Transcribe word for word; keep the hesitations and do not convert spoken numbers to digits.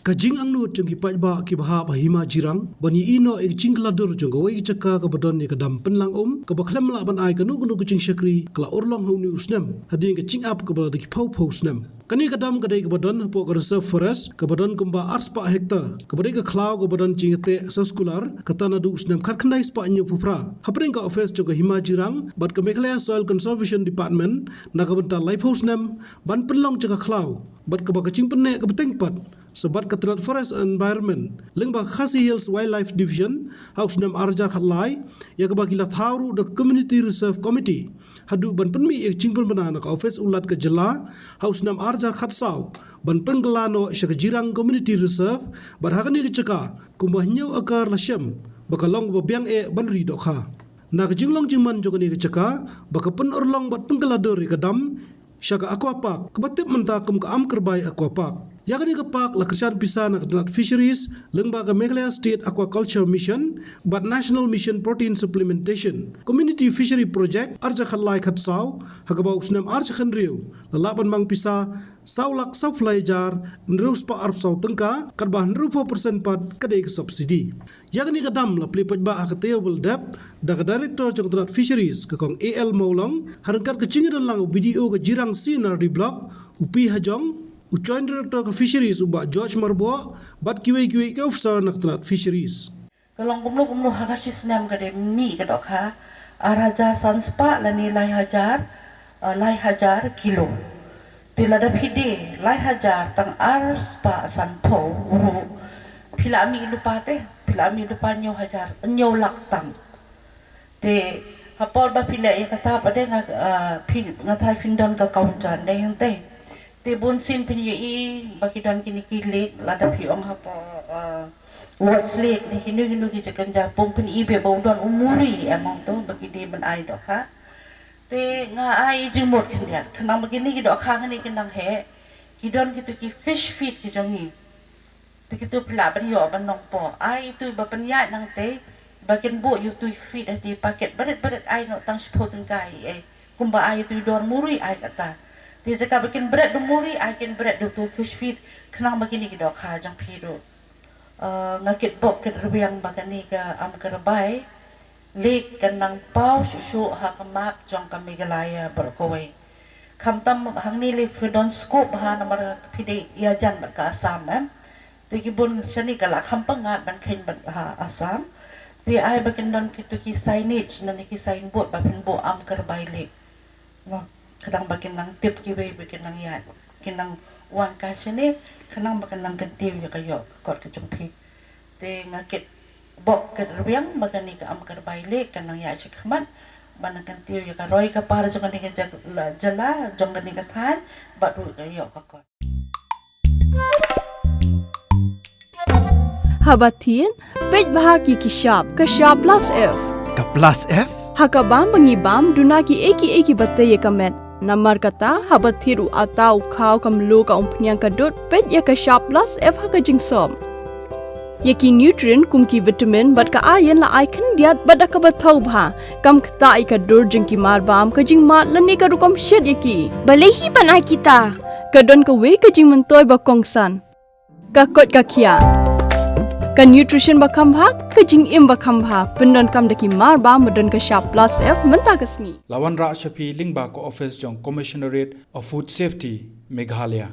Ka jingangnud jong ki paidbah kiba hap ha Hima Jirang ban ïohi noh ïa ka jingkylla dur jong kawei ka jaka kaba don ïa ka dam pynlang um kaba khlem lah ban ai kano kano ka jingshakri ka la urlong ha une u snem hadien ka jingap kaba la da ki phew phew snem. Kane ka dam ka dei kaba don hapoh ka Reserve Forest kaba don kumba arspah hektar, kaba dei ka khlaw kaba don jingïateh soskular kata naduh u snem khatkhyndai spah hynñiewphew phra. Hapdeng ka office jong ka Hima Jirang bad ka Meghalaya Soil Conservation Department na ka bynta laiphew snem ban pynlong jaka khlaw bad kaba ka jingpynneh kaba teng pat sa bad ka tnat Forest and Environment lyngba ka Khasi Hills Wildlife Division ha u snem ar hajar khatlai, ïa kaba ki la thaw ruh da Community Reserve Committee haduh ban pynmih ïa ka jingpynbna na ka office u Lat ka jylla ha u snem ar hajar khatsaw ban pynkylla noh sha ka Jirang Community Reserve. Bad ha kane ka jaka kumba hynñiew akar la shem ba ka long ba biang eh ban ri dohkha. Na ka jinglong jingman jong kane ka jaka ba ka pynurlong bad pynkylla dur ïa ka dam sha ka Aqua Park kaba tip mynta kum ka Amkyrbai Aqua Park. Ïa kane ka park la kyrshan pisa na ka tnat Fisheries lyngba ka Meghalaya State Aquaculture Mission bad National Mission Protein Supplementation Community Fishery Project ar hajar khatlai khatsaw, ha kaba u snem ar hajar khathynriew la lah ban mang pisa saw lak sawphew lai hajar hynriew spah arphew saw tyngka, katba hynriewphew percent pat ka dei ka subsidy. Ïa kane ka dam la plie paidbah ha ka taïew ba la dep da ka Director jong ka tnat Fisheries ka Kong A L Mawlong, ha ryngkat ka jingïadonlang u B D O ka Jirang C and R D Block u P Hajong, u Joint Director ka Fisheries u Bah George Marboh bad kiwei kiwei ki officer na ka tnat Fisheries. Ka long kumno kumno ha ka shi snem ka dei mih ka dohkha ar hajar san spah lane lai hajar, eh, lai hajar kilo. Te lada phi die lai hajar tang ar spah sanphew ruh, phi la mih lypa te, phi la mih lypa hynñiew hajar, hynñiew lak tang. Te hapor ba phi leh ïa kata pat de nga, ah, phi, nga tharai phin don ka counter de hangte. Te bun sien phin ïohi ba ki don kine ki lake, lada phi ong hapoh, ah, Watts Lake ne kino kino ki jaka japung phin i ba u don u muri em ong to ba ki die ban ai dohkha. Te nga ai jingmut khyndiat khnang ba kine ki dohkha kine ki nang heh, ki don kito ki fish feed ki jong ngi. Te kito phi lah ban ïoh ban nongpoh. Ai itu ba pynïaid nangte ba kin buh ïa utu i feed ha iti packet barit barit ai noh tang shiphew tyngka ei ei. Kumba ai itu i dor muri ai kata. Te jaka ba kin bret da muri ai kin bret da utu fish feed khnang ba kine ki dohkha jong phi ruh. Eh, nga kit bok kit rwiang ba kane ka Amkyrbai Lake kan nang paw shuh shuh ha ka map jong ka Meghalaya baroh kawei. Khamtam hangne lei phi don scope bha namar phi dei ïajan bad ka Assam em. Te ki bun shane ka la kham pyngngad ban kheiñ bad ha Assam. Te ai ba kin don kito ki signage lane ki signboard ba phin buh Amkyrbai Lake. Mo, khnang ba kin nang tip kiwei ba kin nang ïaid, kin nang wan kai shane, khnang ba kin nang kyntiew ïa ka ïoh ka kot ka jong phi. Te nga kit bok kit rwiang ba kane ka Amkyrbai Lake kan nang ïaid shakhmat ban nang kyntiew ïa ka roi ka par jong kane ka jylla, jylla jong kane ka thaiñ bad ruh ka ïoh ka kot. Haba thied, peit bha ïa ki shap, ka shap plus F. Ka plus F? Ha ka bam ba ngi bam, duna kiei kiei kiba tei ïa ka met. Namar kata, haba thied u atta, u khaw, ka mluh, ka umphniang, ka dud, peit ïa ka shap plus F ha ka jingsop. Ïa ki nutrient kum ki vitamin bad ka iron la ai khyndiat bad da kaba thaw bha. Kam ktah ïa ka dur jong ki marbam, ka jingmad lane ka rukom shet ïa ki. Balei hi ban ai kita? Ka don kawei ka jingmyntoi ba kongsan. Ka koit ka khiah. Ka nutrition ba kham bha, ka jingim ba kham bha. Pyndonkam da ki marbam ba don ka shap plus F mynta ka sngi. La wanrah sha phi lyngba ka office jong Commissionerate of Food Safety, Meghalaya.